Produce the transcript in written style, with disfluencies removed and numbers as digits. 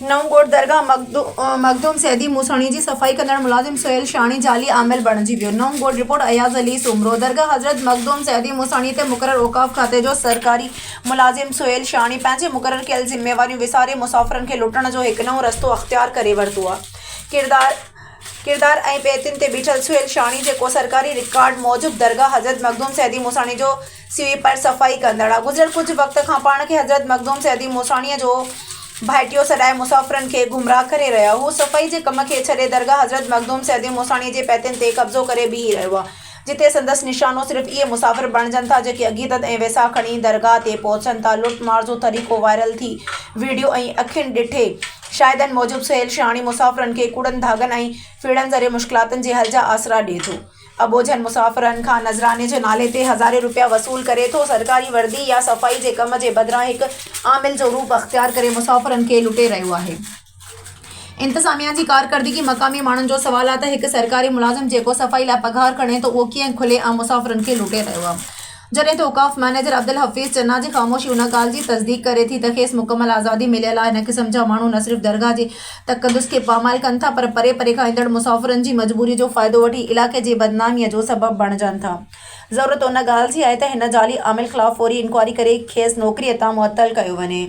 نئون ڳوٺ درگاهه مخدوم سيدي موساڻي جي صفائي ڪندڙ ملازم سهيل شاهاڻي جعلي عامل بڻجي ويو. نئون ڳوٺ، رپورٽ، اياز علي سومرو، درگاهه حضرت مخدوم سيدي موساڻي تي مقرر اوقاف کاتي جو سرڪاري ملازم سهيل شاهاڻي پنهنجي مقرر ڪيل ذميواريون وساري مسافرن کي لٽڻ جو هڪ نئون رستو اختيار ڪري ورتو آهي. ڪردار ڪردار ۽ پيتين تي بيٺل سهيل شاهاڻي جيڪو سرڪاري رڪارڊ موجب درگاهه حضرت مخدوم سيدي موساڻي جو سوئيپر، صفائي ڪندڙ، آ. گذريل ڪجهه وقت کان پاڻ کي حضرت مخدوم سيدي موساڻيء جو ڀائٽيو سڏائي مسافرن کي گمراهه ڪري رهيو آ. هو صفائي جي ڪم کي ڇڏي درگاهه حضرت مخدوم سيدي موساڻيء جي پيتين تي قبضو ڪري بيهي رهيو آ. جتي سندس نشانو صرف اهي مسافر بڻجن ٿا جيڪي عقيدت ۽ ويساهه کڻي درگاهه تي پهچن ٿا. لٽ مار جو طريقو وائرل ٿي وڊيو ۽ اکين ڏٺي شاهدن موجب سهيل شاهاڻي مسافرن کي ڪوڙن ڌاڳن ۽ ڦيڙن ذريعي مشڪلاتن جي حل جا آسرا ڏئي ٿو. اٻوجهن مسافرن کان نذراني جي نالي تي هزارين روپيا وصول ڪري ٿو، سرڪاري وردي يا صفائي جي ڪم جي بدران هڪ عامل جو روپ اختيار ڪري مسافرن کي لٽي رهيو آهي. انتظاميا جي ڪارڪردگي مقامي ماڻهن جو سوال آهي ته هڪ سرڪاري ملازم جيڪو صفائي لاء پگهار کڻي ٿو اهو ڪيئن کلي عام مسافرن کي لٽي رهيو آهي. جڏهن ته اوقاف مئنيجر عبدالحفيظ چنا جي خاموشي ان ڳالهه جي تصديق ڪري ٿي ته کيس مڪمل آزادي مليل آهي. هن قسم جا ماڻهو نه صرف درگاهه جي تقدس کي پامال ڪن ٿا پر پري پري کان ايندڙ مسافرن جي مجبوري جو فائدو وٺي علائقي جي بدناميء جو سبب بڻجن ٿا. ضرورت ان ڳالهه جي آهي ته هن جعلي عامل خلاف فوري انڪوائري ڪري کيس نوڪريء تان معطل ڪيو وڃي.